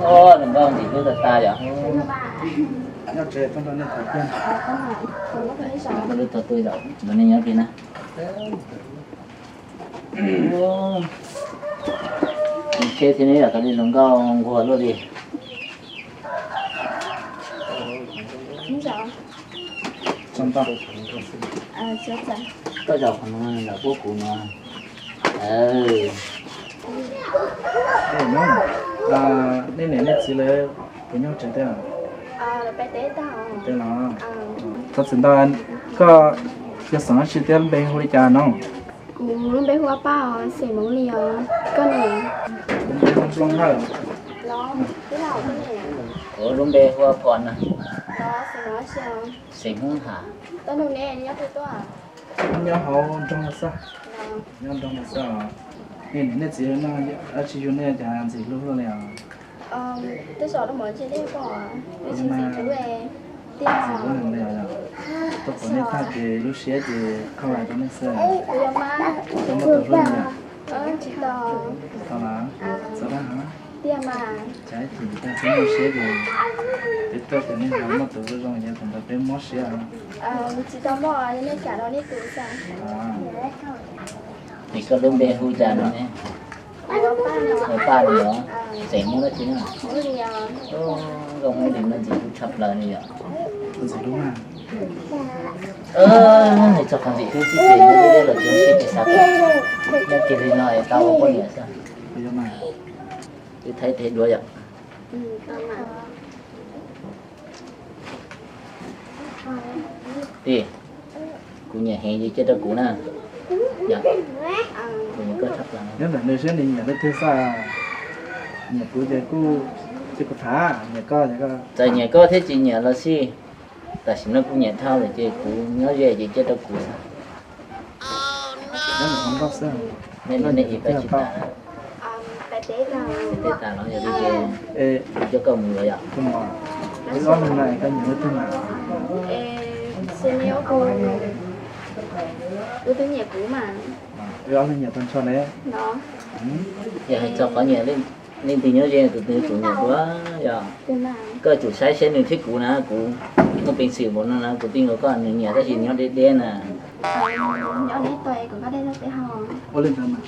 Ua, hluas nkauj ntxim hlub tas tas yom. Nyob tsev tuaj nrog nej tham kiag. Lub tog tuaj yom, nrog nej nyob kiag na. Tsheb thiab neb yom, tau li hluas nkauj nquag luaj li. Koj zaum qhov no lawm puab kuv no. Nej niam nej txiv lawv puas nyob tsev thiab? Teb los. Txhob txwm ntau, koj yog xeem dab tsi thiab lub npe hu li cas no? Kuv lub npe hu ua Paj os, xeem Hmoob Lis os. Koj ne? Kuv npe hu Nplooj Hawj. Los, tij laug koj ne? Kuv lub npe hu ua Phom na. Los, xeem Hmoob dab tsi os? Xeem Hmoob Ham. Tau nug ne, nyob twg tuaj? Nyob hauv nroog Los Xaj. Nyob nroog Los Xaj os. Nej niam nej txiv no dab tsi yug nej cas ntxim hlub luaj li os? Tej zaum lub mov ntshe dej pom, nws tsis ntxim hlub. Tiag. Ntxim hlub heev li os. Tuaj pom nej tag ces lub siab ces khauj lais rau nej xwb. Tau muaj tus hlub li os. Tsis tau. Tau los? Txhob dab hov. Tiag mas. Tsam ib chim tag peb muaj siab ces peb tuaj ces nej ho muaj tus hlub zoo ces thaum ntawd peb mob siab. Tsis tau muaj, yog nej kam los nej tus xwb. Es koj lub npe hu cas no ne? Hu Paj no. Xeem Hmoob dab tsi na? Zoo Hmoob Lis no ntxim hlub tshaj plaws li yom. Ntxim hlub na. Nws txog qhov ntxim hlub xwb ces nyob deb deb los tsis sib ces xav kom nyob kiag li no es tau ua poj niam xwb. Wb thaij teb duab yom. Tij, kuv nyiam heev ces cia rau kuv na. Yog, kuv nyiam koj tshaj plaws. Nyob ntawm nws siab nws nyiam leej twg xwb. Nyiam kuv ces kuj, ces kuv tham, nyiam koj ces koj. Txawm nyiam koj thiab tsis nyiam los xij, tam sim no kuv nyiam dhau lawm ces kuv nyob ze ces cia rau kuv xwb. Nyob ntawm hauv nkauj xwb. Nej, nej ib pab tsis tas. Teb tas los yog li ces kuv coj koj mus lawm yom. Wb ob leeg no koj nyiam leej twg mas? Wb ob leeg nyiam tag nrho ne. Yog hais txog qhov nyiam leej twg nyob ze tus twg kuv nyiam dua yog. Koj tsum saib saib nws thiab kuv na, kuv muaj peev xwm npaum no na kuv twb nkaus koj, nws nyiam tab sis nyob deb deb na. Ua li ntawd mas.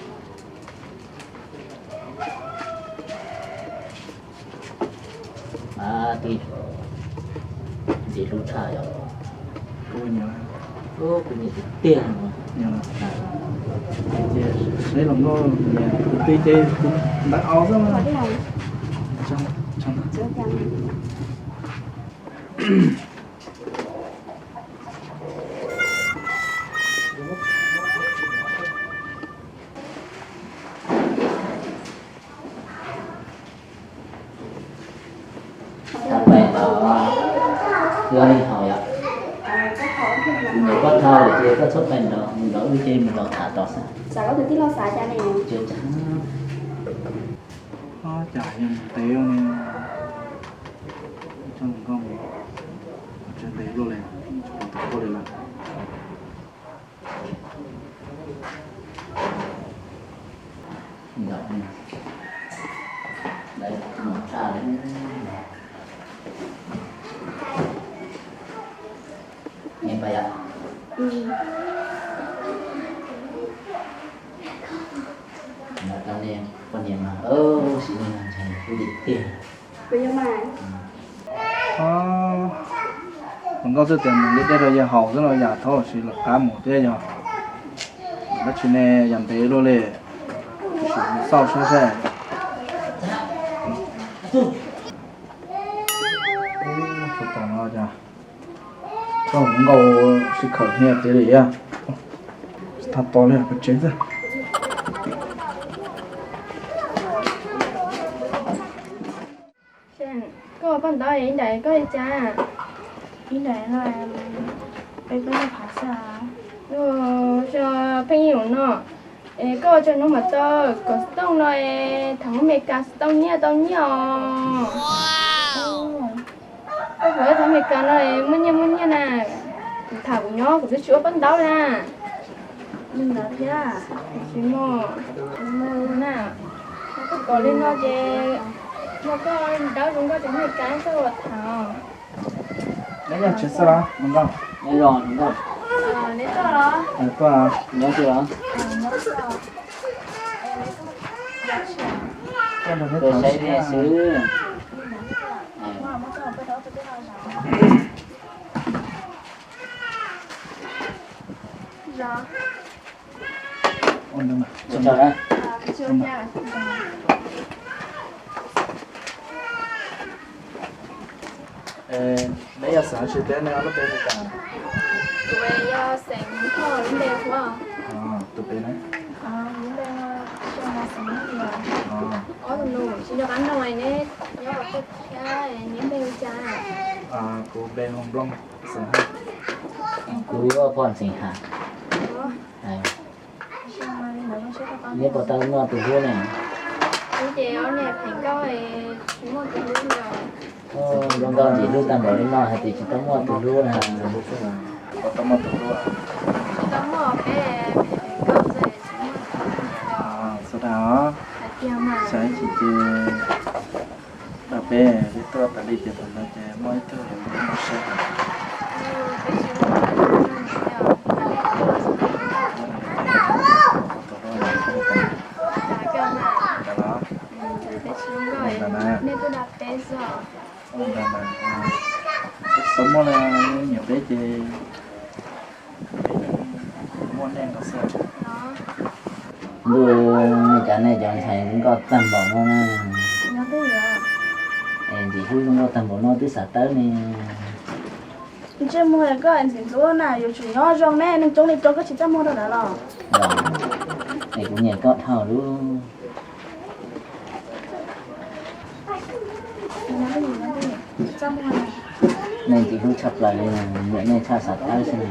Tij, ntxim hlub tshaj yom. Kuv nyiam, kuv nyiam tiag tiag. Ces seb los nkauj nyiam tus twg ces kuv ntawd au xwb. Tau pais nrog wb ob leeg haus yom. Kuv nyiam koj dhau lawm ces koj txhob pais nrog, mus nrog wb ces mus los tham tod xwb. Tsis txhob, cas yog ntev ne, tso nkauj mus, tsev ntev luaj li, tsis pom tus koj li lawm. Poj niam mas, sim neej ntshai kuv dim tiag. Hluas nkauj twb tias mus li dej rau yawg haus xwb los yam thaub sim los qab mus thiab yog. Dab tsi ne, yam ntev luaj li, sim xauj saib saib. Tsis tau no cas koj hluas nkauj sib khawm nyiaj tiag li a. Tsis tau tos li peb tsev xwb. Koj ua paj ntaub ib ntaim koj li cas? Ib ntaim no, peb peb phav xwb. Pheej yus no, es koj ua tsaug no mas tau kom xov tooj no es thaum Amelikas xov tooj nyiaj tau nyiaj os. Koj puas thaum Amelikas no es muaj nyiaj muaj nyiaj na? Kuv tham kuv nyob kuv twb tsis ua paj ntaub na. Li ntawd thiab, tsis muaj. Tsis muaj na. Koj kov li no ces yog koj dawb zoo nkauj ces muaj cai koj los tham. Neb yog tsis xwb los mus nrog. Neb zoo nkauj. Neb tuaj los? Tuaj. Nyob twg los? Tuaj saib nej xwb. Neb yog xeem tsi thiab nej ob lub npe li cas? Kuv yog xeem Thoj, lub npe Huab. Tus pem ne? Lub npe Xyooj, xeem Hmoob Tias. Ob tug nus, tsis nco qab nug neb nyob qhov twg thiab neb npe li cas? Kuv npe hu Nplooj, xeem Haj. Kuv yuav poj xeem Has. Neb puas tau muaj tus hlub ne? Kuv ces ob niam phem nkauj, tsis muaj tus hlub li os. Zoo nkauj ntxim hlub tag npaum li no hais tias tsis tau muaj tus hlub na. Tsis tau muaj tus hlub. Tsis tau muaj peb phem nkauj xwb tsis muaj tus hlub. Txhob dag os. Hais tiag mas. Saib tsis ces dag peb, peb tuaj tas li ces thaum ntawd ces muaj ib tug yuav muaj siab. Tus hlub ntawd los. Nej tuaj dag peb xwb os. Txhob muaj li, nyiam peb ces peb muaj nej nkaus xwb. Ntuj, nej cov, nej cov ntxhais nkauj tag npaum no na. Es ntxim hlub nkauj tag npaum no twb xav tawb ne. Ntsej muag koj ntxim ntxub na, yuav tsum nyob zoo ne, neeg coob li coob koj tsis txaj muag rau lawv los? Es kuv nyiam koj dhau lub. Nej ntxim hlub tshaj plaws li, nyiam nej tshaj xav tawb xwb.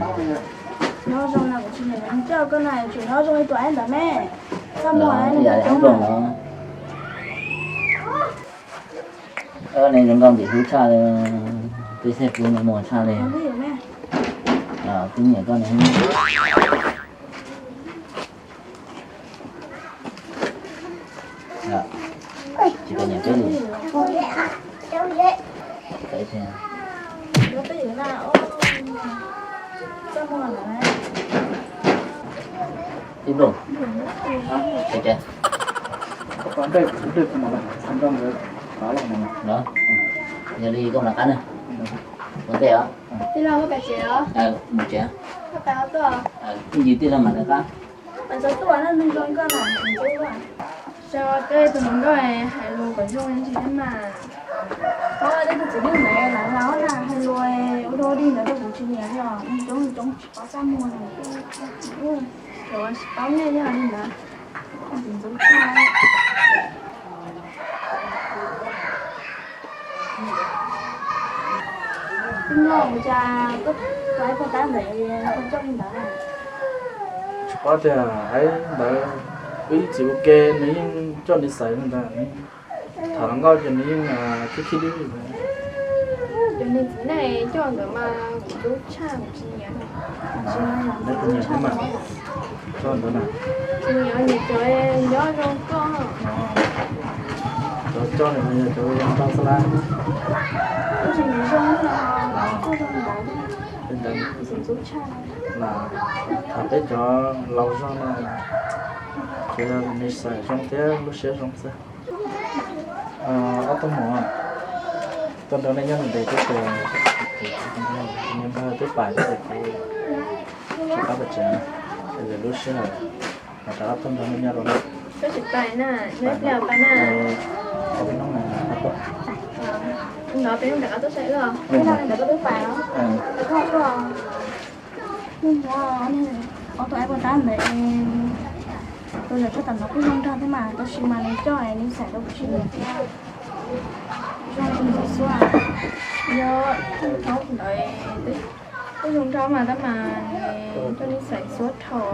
Nyob zoo na, kuv tsis nyiam coj koj na, yuav tsum nyob zoo li tus aib ntawd me. Txaj muag. Nej zoo nkauj ntxim hlub tshaj li, peb xeeb pub no muag tshaj li. Twb nyiam koj ne. Tsis tau nyiam peb li. Ib nplooj. Yog li koj mus lawv qab na. Ua ntej os. Tij laug, koj pais tsev los? Mus tsev. Koj pais ua tuaj. Ib ntsis tij laug mam lawv qab. Pais txog tuaj na, neeg zoo nkauj na, tsis ntxub. Sau tej tus hluas nkauj hais lus kom zoo ntsis thiab mas. Qhov tej tus txiv neej ntawd lawv laus na, hais lus ua dog ua dig ntawd rau kuv tsis nyiam li os, neeg coob coob tsis paub txaj muag li. Cov tsis paub nyiaj yog li ntawd, tsis ntxub tshaj. Tij laug, ua cas koj tus aib pog tab ntawd ho coj li ntawd? Tsis paub tias aib ntawd, wb ib txwm ua ke nws yeej coj niam xais li ntawd, tham hluas nkauj ces nws yeej khib khib dib li ntawd. Cov niam txiv neej coj ntawd mas kuv hlub tshaj, kuv tsis nyiam. Neb puas nyiam thiab mas? Coj ntawd na. Tsis nyiam, nyiam cov nyob zoo nkauj. Cov coj ntawd yog cov zoo nkauj xwb lawm. Kuv tsis nyiam zoo no, kuj zoo ntawd. Li ntawd, tsis ntxub tshaj. Tham peb cov laus zog no, tsuas yog niam xais zoo thiab lub siab zoo xwb. Ob tug muam, tuaj nrog nej nyob ntev ntev twb ces, niam npawg twb pais ces kuv tsis pab pais tsev, lwm lub sij hawm mam rov qab tuaj nrog nej nyob dua na. Koj tsis pais na, nyob ib pliag pais na. Hnub no peb rov qab tuaj saib wb os. Hnub no ntawd koj twb pais los? Koj tuaj. Hnub no ob tug aib pog tab ntawd es, tus zam tshaj tam no kuj zoo nraug thiab mas, tab sis mas nws coj es nws xaiv rau kuv tsis nyiam thiab. Zoo li ntxub xwb. Yog thaum ntawd kuj zoo nraug mas tab mas nws coj nws xaiv xuab dhau.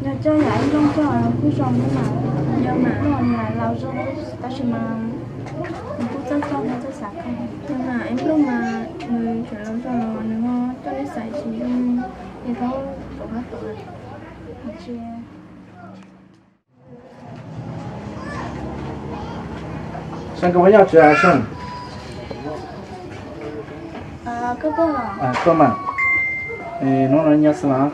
Yog coj yam ib nplooj coj kuj zoo thiab mas. Yog mas, nws laus zog tab sis mas nws kuj txawj coj thiab txawj xav kawg. Yog mas ib nplooj mas nws tseem laus zog los nws ho coj nws xaiv tsis zoo, es thaum kuv qab tuaj. Seej, koj muaj yaj tsis seej? Koj mas, hnub no nyob xwb los?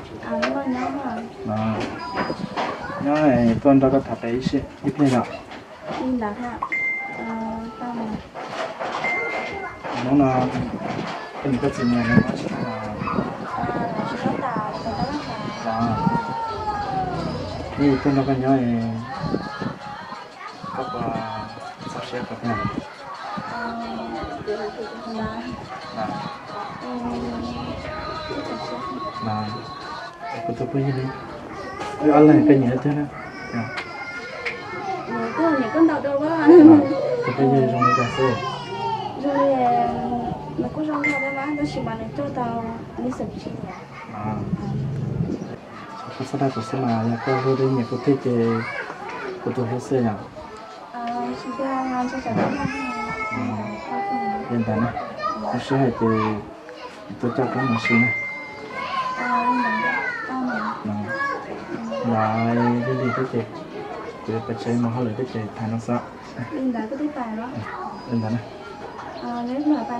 Nyob, tuaj nrog koj tham pem ib pliag yom. Hnub no koj niam koj txiv nyiam no tsis tau los? Yog tuaj nrog koj nyob, koj puas txaus siab koj thiab? Kuv tus phooj ywg ne, wb ob leeg koj nyiam thiab na? Tus phooj ywg zoo li cas xwb? Nws kuj zoo nkauj thiab mas tab sis mas nws coj tau lis xeem tsis. Koj txhob dag kuv xwb mas, yog koj hlub thiab nyiam kuv tiag ces kuv tus hlub xwb yom. Li ntawd na, lub sij hawm ces kuv tuaj coj koj mus si na. Los lig lig thiab ces kuv yuav pais tsev mus hauj lwm thiab ces tham no xwb. Li ntawd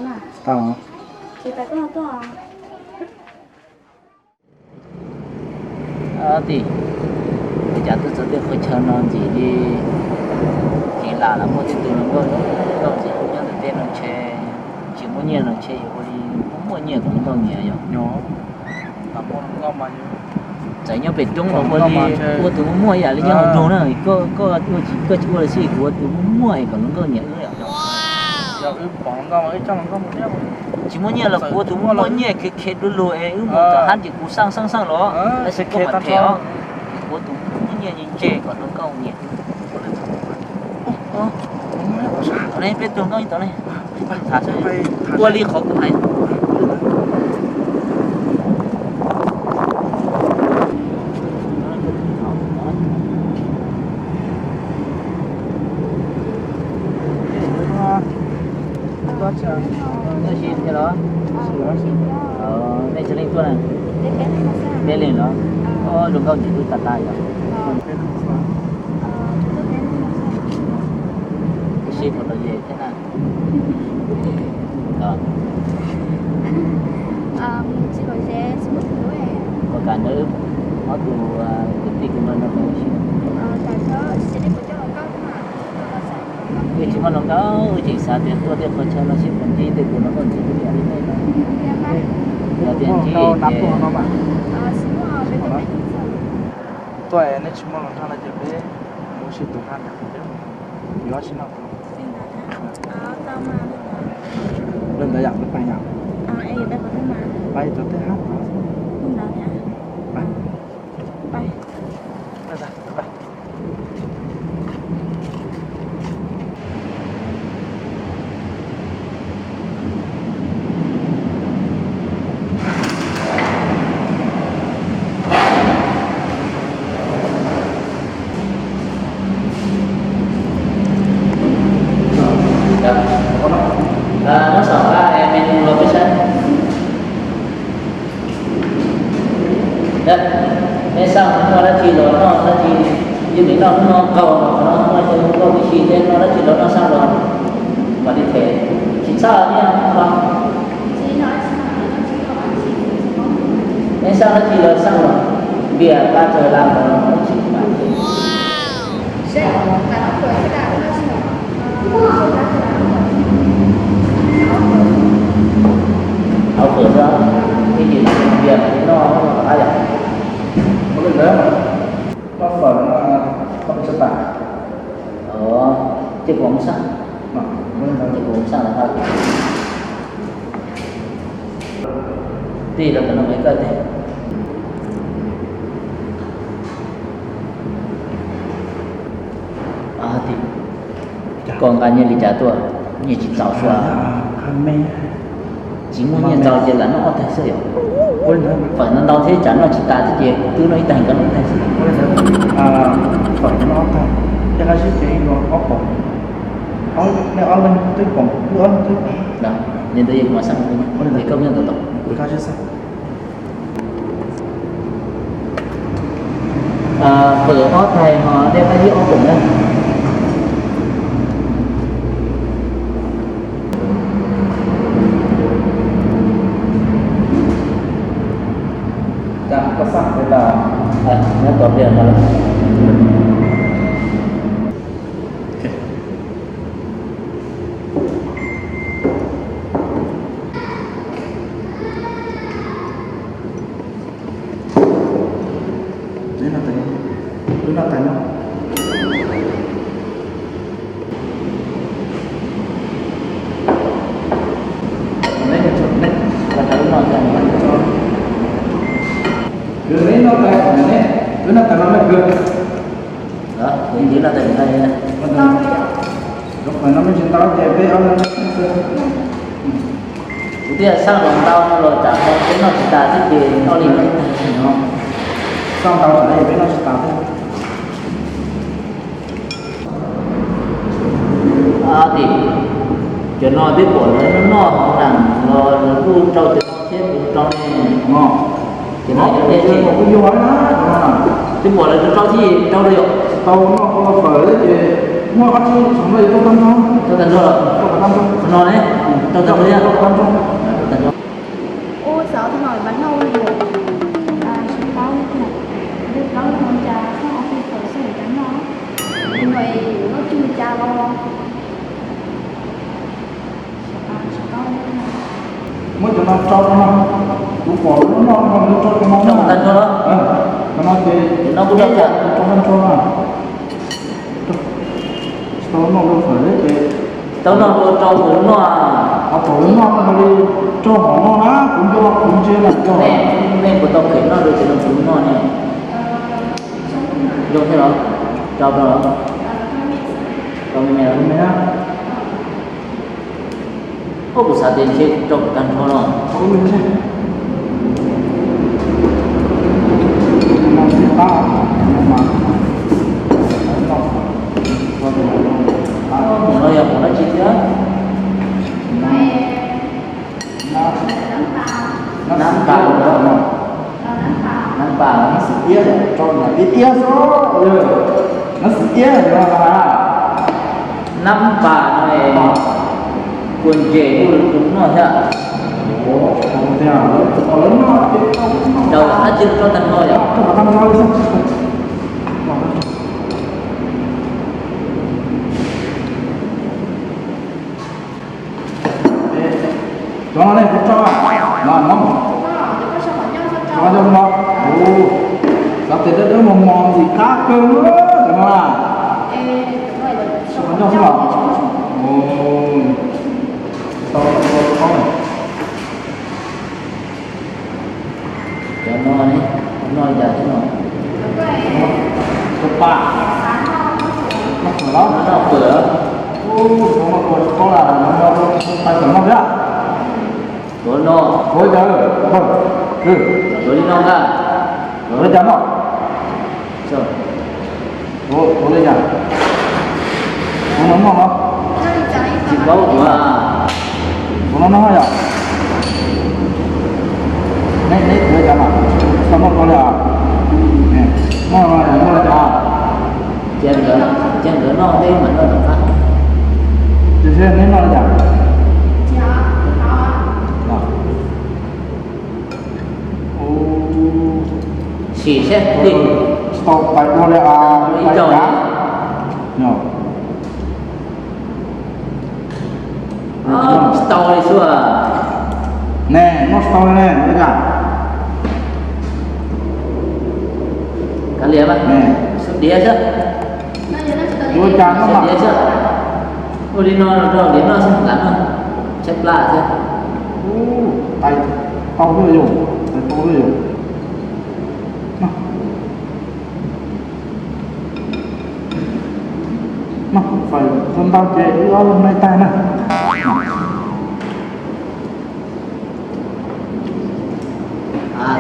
na. Tau. Tim, ua cas tuaj txog tej qhov chaw no ntxim li kev lam los muaj tej tus hluas nkauj zoo nkauj ntxim hlub nyob ntawm tej no ntshe tsis muaj nyiaj los ntshe yuav ua li muaj nyiaj kom hluas nkauj nyiam yom. Txawm nyob pem roob los ua li ua tus muaj muaj ib yam li nyob hauv nroog na, koj, koj tsis ua los xij, kuv ua tus muaj muaj es kom hluas nkauj nyiam wb. Tsis muaj nyiaj los kuv ua tus muaj muaj nyiaj khev khev du lug es wb mus tom hab ces kuv xaj xaj xaj los, tab sis koj mam them os. Kuv ua tus muaj muaj nyiaj ntse kom hluas nkauj nyiam. Peb tug nkauj tom ne, ua li qhov kuv hais. Nej tsis leej tuaj na? Peb leeg los? Zoo nkauj nyiam wb tas tas yom. Tab sis puas tau yes thiab na? Kom kam ntawd ob tug kwv tij kuv no no tau ua si. Wb tsis muaj hluas nkauj, wb tseem xav tias tuaj tej qhov chaw no seb puas ntsib tej tus hluas nkauj ntxim li yam li nej no. Yog tias ntsib ces tuaj, nej tsis muaj hluas nraug no ces peb mus ua si tus hab ntawd, yuav tsis noj. Li ntawd yom, peb pais yom. Pais rau tej hab no. Nyob zoo, menu los peb saib. Neb xav noj dab tsi los noj dab tsi, yeej meem noj hnub no nqaij no, qhov no muaj cov hluas nkauj tib si thiab, noj dab tsi los noj xaj los, mam li them. Tsis txhob nyiaj no. Neb xav dab tsi los xaj los, npias pab tsawg lab los tsis mam them. Hauv fawm xwb, ib nim no npias mam li noj rov qab yom. Ua li ntawd, noj fawm no koj pes tsawg tas? Ces kuv mus xaj, ces kuv mus xaj los hab. Tij, rau tom no mus ib koj tij. Tij, koj nqa nyiaj li cas tuaj? Nyiaj tsis txaus sua. Tsis muaj nyiaj txaus ces lam noj ob tag xwb yom. Fawm ntau ntau thiab tsam noj tsis tas thiab ces twb noj ib tag, koj noj ob tag xwb. Fawm noj ob tag, tej qab zib ces ib los ob poom. Nej ob leeg twb poom, wb ob leeg twb poom. Li ntawd yog kuv mam xaj, koj nyob tom tom. Koj zib xwb. Fawm ob thaij ho dej qab zib ob poom na. Koj xaj peb tau, nyob tau pliag no lawm. Kuv thiaj xaj los ntau no los tsam ho peb noj tsis tas thiab ces noj li no. Xaj ntau tsam peb noj tsis tas thiab. Tim, cov no peb pom lawv noj noj hauv nas los lawv kuj rau cov no thiab kuv rau ne. Cov no cov tiag ces kuv yog na, peb pom lawv rau thiab rau li yom. Tau noj ua fawm ces muaj qab tsis tau no yog rau tag nrho, rau tag nrho, qhov no ne, rau tag nrho thiab, rau tag nrho. Ua xav tau no mas noj ua luam, tsis paub tiag, twb paub no cas txog ob peb fawm xwb cas noj, no es noj tsis cas los. Muab cov no rau no, kuv pom lawv noj no lawv rau cov no na. Cov no ces rau tag nrho na. Tsis tau noj ua fawm thiab ces tau noj ua rau kuv noj. Qhov thaum lawv noj no li rau hom no na, kuv nco kuv ntsia na. Nej puas tau phem noj rau cov no kuv noj ne? Zoo thiab los? Rau rau los? Rau me me los? Ua kuv xav tias ntshe rau tag nrho no. Mus no yog mus dab tsi thiab? Nab pas, nab pas, nab pas, nab pas, nab pas, nab xwm iab, rau nab pas iab xwb, nab xwm iab no. Nab pas no es puas ntses kuj noj thiab. Daus dab tsi rau tag nrho yom? Cov no nej puas tso? No no. Tso cov no. Xav tias dawb dawb mos mos ntxim qab kawg cov no na. Tso cov no xwb los? Tau tau tau. Cov no ne, noj li cas thiab no? Cov pas, noj fawm los? Noj fawm. Ub, noj fawm tsis paub las, noj fawm noj thiab. Tuav no. Tuav li cas? Tuav li no ntag. Tuav li cas noj? Tuav, tuav li cas? Tuav no noj no. Tsis paub tuav. Tuav no noj yom. Neb, neb tuav li cas mas? Tsis tau noj tau li as. Noj no noj li cas? Cia nkawd, cia nkawd noj peb mam noj tom qab. Tiam sis neb noj li cas? Sim saib twj. Tsis tau pais dua li as, ib tau li. Tsis tau li xwb. Ne, noj tsis tau li ne, ua li cas? Kav liam mas, ne, sub diav xwb. Ua cas noj mas diav xwb. Ua li no rau diav noj xwb, lam noj tshaib plab xwb. Tais tau xwb yus, tais tau xwb yus. Noj fais ntau ces wb ob leeg noj ib tais na.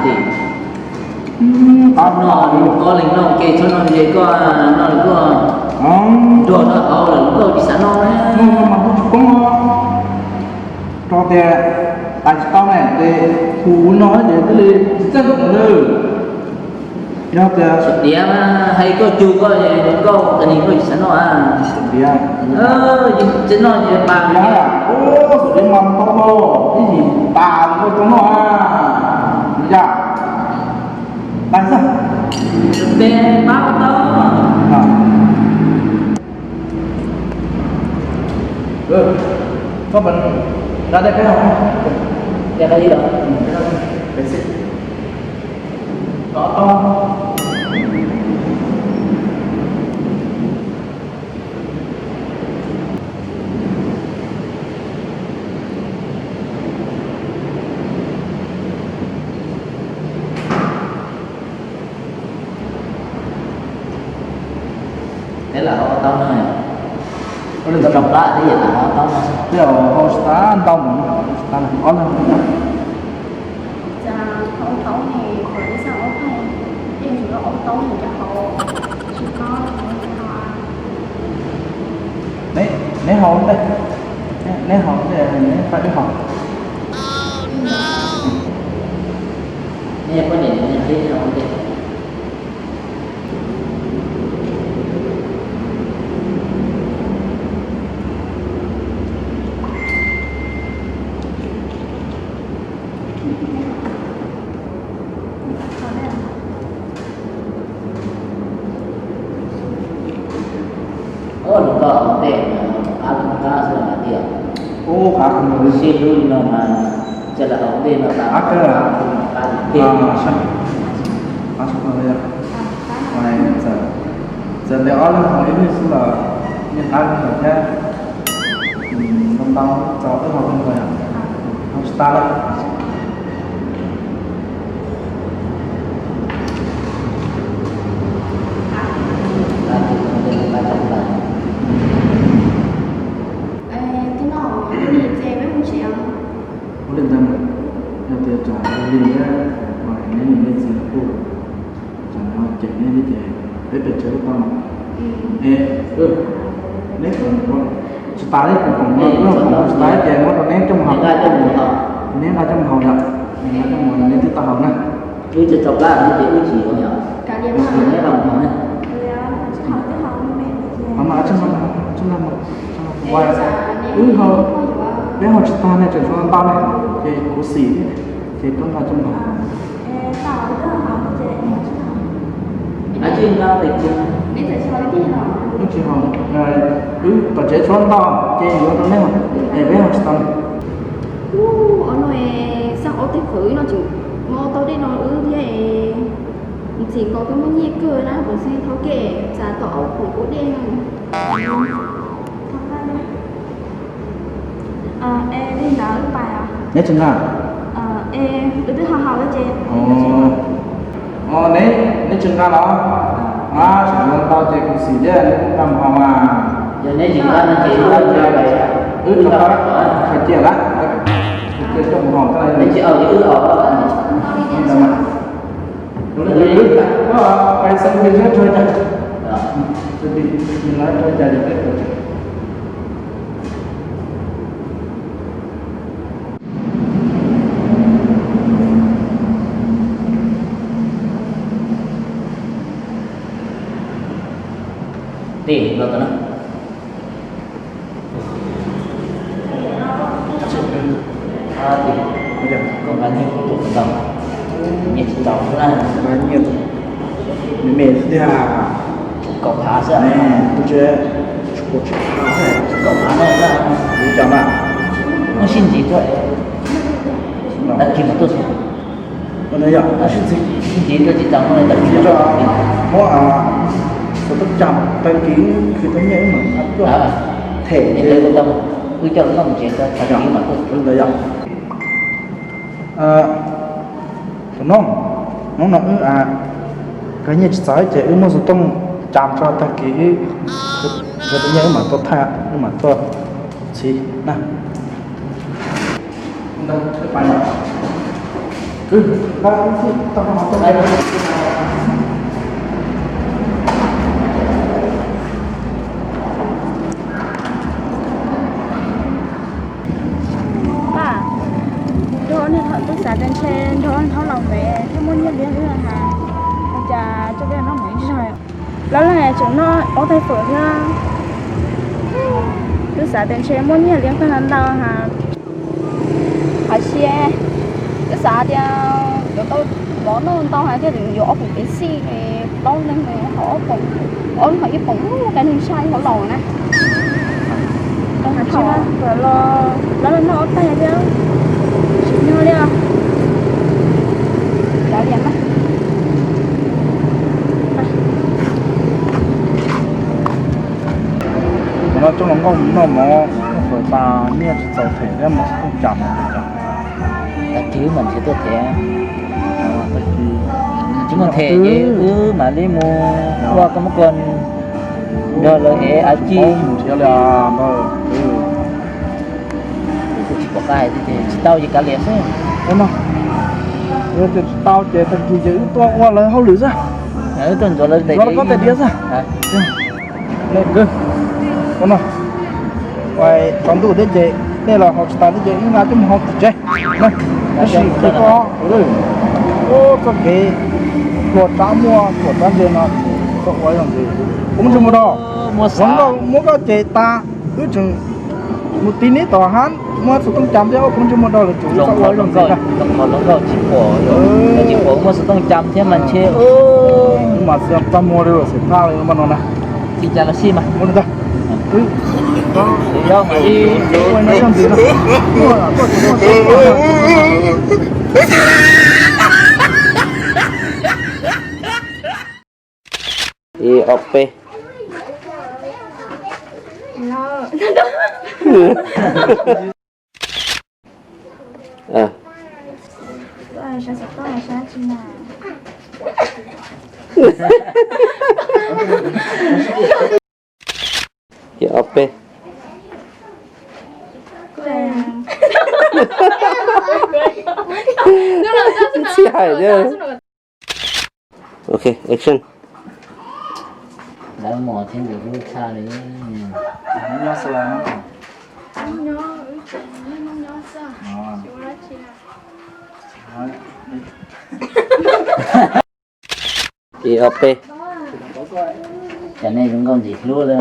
Tim, koj noj, koj leej noj ke txhob noj ze, koj noj lawm koj nrog noj hauv lawm koj tsis xav noj na. Mas kuv tsis poob os. Rau tias tais tsis tau ne ces tus no ces thiaj li tsis txawj tus na. Yog tias tsis tiav mas hais koj cug koj, koj qa nis koj tsis xav noj a. Tsis tiav. Tsis noj ces pas tiav. Ub, txawm li mas tau los ib yim tas koj tau noj a. Yog tas xwb. Peb pab tau. Koj pab da dej peb haus. Dej qab ib los? Peb xwb. Tau tau. Peb lam haus tau no. Ua li ntawd rau plab thiab yam lam haus tau no. Twb haus tsis tas ntau mus, tsis tas ob leeg. Cas haus tau ne, qhov ib xav ob leeg, yeej tsis tau ob tau ne cas haus tsis tau no. Neb haus ntej, neb haus ntej, neb pab wb haus. Nej poj niam neb haus ntej. Ua nws koj ua ntej, qab qab xwb mas tiag. Ub, qab qhov no sib hlub li no mas cas lawv haus ntej no tas qab kawg. Qab tiag. Txawm tias ob leeg haus ib lwg xwb los yeej qab kawg thiab. Ntau ntau txaus wb haus kawg nkaus yom. Haus tsis tas lawm. Ua li ntawd mas yog tias tsam li thiab, neb niam neb txiv los kuj tsam no cem neb thiab ces peb pes tsawg tau. Es neb tsis tas li, kuv pom no, wb haus tsis tas li ces muab rau neb coj mus haus. Neb nqa coj mus haus yom, neb nqa coj mus haus, neb twb tau haus na. Wb tsis tau plab ces wb tsis yuav yom. Neb nqa mus haus na. Haus mas, wb haus, peb haus tsis tag ne, tseem tshuav ntau ne, ces kuv xim thiab, ces koj nqa coj mus haus. Wb tsis haus, wb tom tsev tshuav ntau ces yuav rau neb haus, es peb haus tsis tau ne. Ub, ob no xaj ob teg fawm no tseem muab tau dej no wb thiab es. Ntxim nkaus koj muaj nyiaj kawg na, kuv xeeb thov kej txav tau ob phaum ua dej no. Es li ntawd pais os. Neb tsis nqa? Es wb twb ho haus ces. Neb, neb tsis nqa los? Tseem yuav ntau ces kuv xim thiab, neb kuj nqa mus haus mas. Yog neb tsis nqa no ces wb rov qab khaws cia lawm, khaws cia coj mus haus. Neb tsis haus ces wb haus. Li ntawd mas. Pais xeeb pes zeb rau cas, pes zeb rau cas ces peb tau. Tim no tau na. Tim, koj nqa nyiaj kuv tuaj puas tau? Nyiaj tsis tau na. Nqa nyiaj me me xwb tiag. Kaum phav xwb. Kuv tsev tshuav tsib phav, kaum phav na. Li cas mas? Muab sib ntsib tuaj. Tag kis mas tuaj xwb. Yog sib ntsib tuaj tsis tau, muab tag kis, muab xov tooj cam, tag kis khwv tau nyiaj wb mam tuaj. Them ces wb coj noj mus tsev, tag kis mam tuaj. Li ntawd yog. Tus noog, hnub no wb kawg nyiaj tsis txaus ces wb muab xov tooj cam tso, tag kis wb khwv tau nyiaj wb mam tuaj thaij, wb mam tuaj txhiv na. Paj, nrog niag thaum tub xav tias ntshe nrog hlob laus me thiaj muaj nyiaj liab wb na has, ua cas Lawv leej tseem noj ob tais fawm thiab. Twb xav tias ntshe muaj nyiaj li ntau ntau ha. Hais tias, twb xav tias yuav tau mov noj ntau hais tias yuav ob poom pev xij, plaub leeg ho ob poom, ob leeg ho ib poom, ua cas neeg sai hauv laus na. Lawv los noj ob tais thiab, tsis nyog li os. Kav liam na. Qhov no coj los noj mov, noj fawm tas nyiaj tsis txaus them thiab mas xov tooj cam. Tag kis mas nrhiav tuaj them. Tsis muaj them ces wb mam li mus ua koj muab koj nrog lawv ev av ci. Tsis pom qab hais tias tsis tau ces kav liam xwb. Ua no, yog tias tsis tau ces tag kis ces wb tuaj ua lawv hauj lwm xwb. Wb tuaj ntxuav lawv tais diav xwb. Ua no, tsaus ntuj thiab ces tej los haus tsis tas thiab ces wb nqa coj mus haus tim tsev. Tab sis qhia koj, txoj kev hluas rab muaj hluas rab ntse no, koj ua ib zaug ntxiv. Poob ntsej muag rau, muab koj ces tas, wb tseem mus tiv neb tom hab, muab xov tooj cam thiab poob ntsej muag rau lawm, tseem ua ib zaug ntxiv na. Tsis pom, tsis pom muab xov tooj cam thiab mas ntshe mas txaj muag li xim thaj li no na. Tsis cas los xij mas. Ib ob peb. Ib ob peb. Tsis hais thiab. Ok, action. Lawv mos thiab nkawd hlub tshaj li. Nyob xwb. Ib ob peb. Cas nej zoo nkauj ntxim hlub li.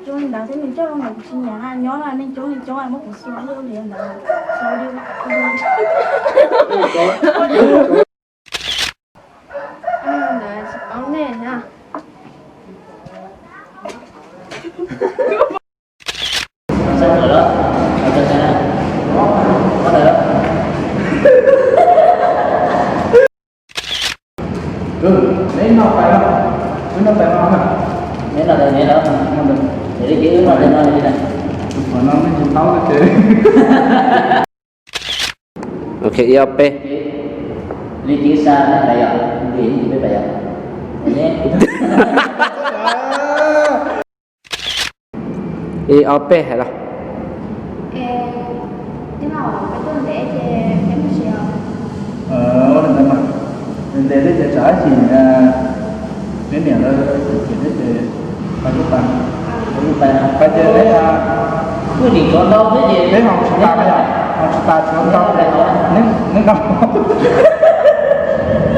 Coob li ntawd thiab nws coj zoo nkaus kuv tsis nyiam na, nyob no neeg coob li coob muab kuv xua li ntawd. Ntawd tsis paub nej thiab. Neb noj tais no, wb noj tais no na. Neb noj tais neb na. Ces li ces wb noj tais no li na. Tus qhov no nej tsis paub ces. Ok, ib ob peb. Li ces wb xa pais yom, li ces peb pais yom. Ib ob peb hais los. Ua li ntawd mas, ntes thiab ces tsam ib chim peb niam lawv phem thiab ces pais kuj tas, pais ces peb, kuj tseem tshuav ntau thiab ces peb haus tsis tas, haus tsis tas tshuav ntau, neb nqa.